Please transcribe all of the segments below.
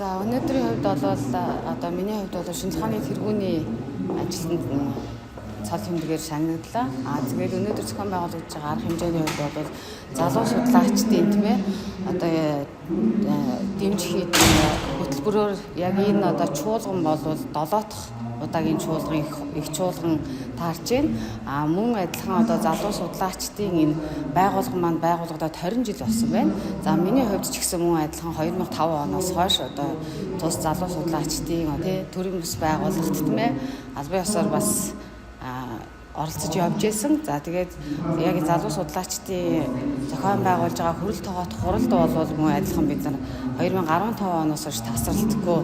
За, өнөөдрийн хувьд бол одоо миний хувьд бол шинжлэх ухааны тэргүүний ажилтнанд цол тэмдгээр шагнаглаа. Тэгээд өнөөдөр зохион байгуулагдж байгаа арга хэмжээний хувьд бол залуу судлаачдын, тийм ээ, одоо дэмжих хөтөлбөрөөр яг энэ одоо чуулган бол 7 дахь удаагийн чуулган, их чуулган таарч байна. Мөн адилхан одоо залуу судлаачдын энэ байгууллага маань байгуулагдаад 20 жил болсон байна. За, миний хувьд ч гэсэн мөн адилхан 2005 оноос хойш одоо тус залуу судлаачдын тий төрийн бус байгууллагт, тийм ээ, албан ёсоор бас оролцож явж исэн. За, тэгээд яг залуу судлаачдын зохион байгуулж байгаа хүрэл тоогоот хуралд бол мөн адилхан бид нар 2015 оноос хойш тасралтгүй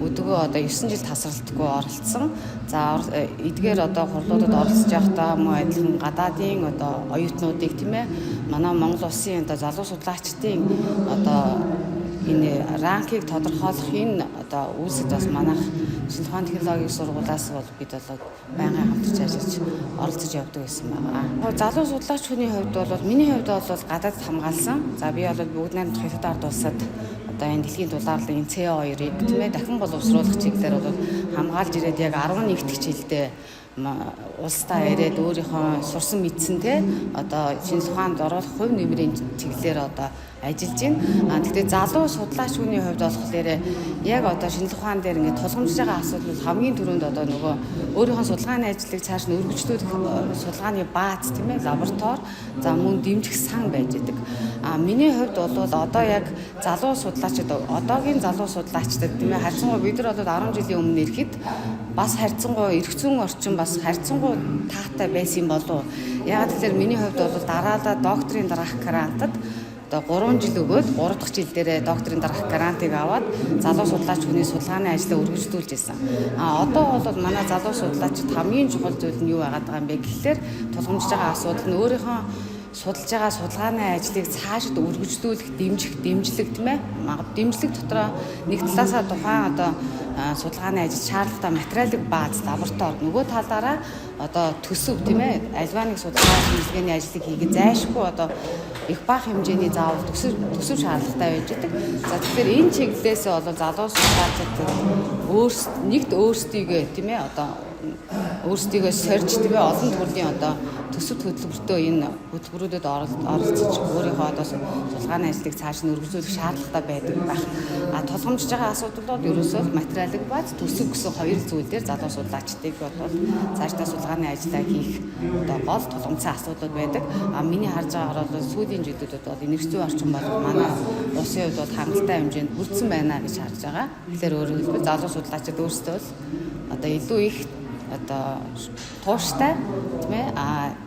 өдгөө одоо 9 жил тасралтгүй оролцсон. За, эдгээр одоо хурлуудад оролцож байхдаа мөн адилхан гадаадын одоо оюутнуудыг, тийм ээ, манай Монгол улсын одоо залуу судлаачдын одоо энэ rank ийг тодорхойлох энэ одоо үйлсэд бас манайх шинжлэх ухааны технологийн сургуулиас бол бид бол байнгын хамтарч ажиллаж оролцож явдаг байсан байгаа. Залуу судлаач хүний хувьд бол, миний хувьд бол гадаадд хамгаалсан. За, би бол бүгд найрамдах Хятад ард улсад одоо энэ дэлхийн дулаарлын C2-ыг, тийм ээ, дахин боловсруулах чиглэлээр бол хамгаалж ирээд яг 11 дахь жилдээ улсдаа ирээд өөрийнхөө сурсан мэдсэн те одоо шинжлэх ухаанд оруулах хувь нэмрийн чиглэлээр одоо ажиллаж байна. Гэхдээ залуу судлаач хүний хувьд болохоор яг одоо шинжлэх ухаан дээр ингээд тулгамдж байгаа асуудал бол хамгийн түрүүнд одоо нөгөө өөрийнхөө судалгааны ажлыг цааш нь өргөжлүүлэх судалгааны бааз, тийм ээ, лаборатори, за мөн дэмжих сан байж идэг. Миний хувьд бол одоо яг залуу судлаачид, одоогийн залуу судлаачдад, тийм ээ, харьцангуй бид нар бол 10 жилийн өмнө ирэхэд бас харьцангуй эрх зүйн орчин бас харьцангуй таатай байсан болов. Яг тэгэхээр миний хувьд бол дараалал докторийн дараах грантад одоо 3 жил өгөөд 3 дахь жил дээрээ докторийн дараах грантыг аваад залуу судлаач хүний судалгааны ажлаа өргөжлүүлж ирсэн. Одоо бол манай залуу судлаачид хамгийн чухал зүйл нь юу байгаад байгаа юм бэ гэхлээр тулгамдж байгаа асуудал нь өөрийнхөө судалж байгаа судалгааны ажлыг цаашид өргөжлүүлэх, дэмжих, дэмжлэг, тийм ээ. Дэмжлэг дотроо нэг талаасаа тухайн одоо судалгааны ажил шаардлагатай материалын бааз, лаборатори, нөгөө талаараа одоо төсөв, тийм ээ, аливаа нэг судалгаа шинжилгээний ажлыг хийгээд зайлшгүй одоо их бага хэмжээний заавал төсөв шаардлагатай байж байдаг. За, тэгэхээр энэ чиглэлээс бол залуу судлаачид нэгт өөрсдийгөө, тийм ээ, одоо өөрсдийгөө сорж, тийм ээ, олон төрлийн одоо төсөв хөтөлбөртөө энэ хөтөлбөрүүдэд оролцож өөрийнхөө одоо судалгааны ажлыг цааш нь өргөжлүүлэх шаардлагатай байдаг байх. Тулгамдж байгаа асуудал бол ерөөсөө материалын бааз, төсөв гэсэн хоёр зүйл дээр залуу судлаачдыг бол цаашдаа судалгааны ажлаа хийх одоо гол тулгамдсан асуудлууд байдаг. Миний харж байгаагаар бол сүүлийн жилүүдэд бол энэ эрх зүйн орчин бол манай улсын хувьд бол хангалттай хэмжээнд бүрдсэн байна гэж харж байгаа. Тэгэхээр өөрөөр хэлбэл залуу судлаачид өөрсдөө л одоо илүү их одоо тууштай, тийм ээ,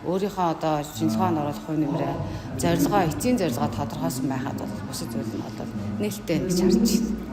өөрийнхөө одоо шинжлэх ухаанд оруулах хувь нэмрээ зорилгоо, эцсийн зорилгоо тодорхойлсон байхад бол бусад зүйл нь бол нээлттэй гэж харж байна.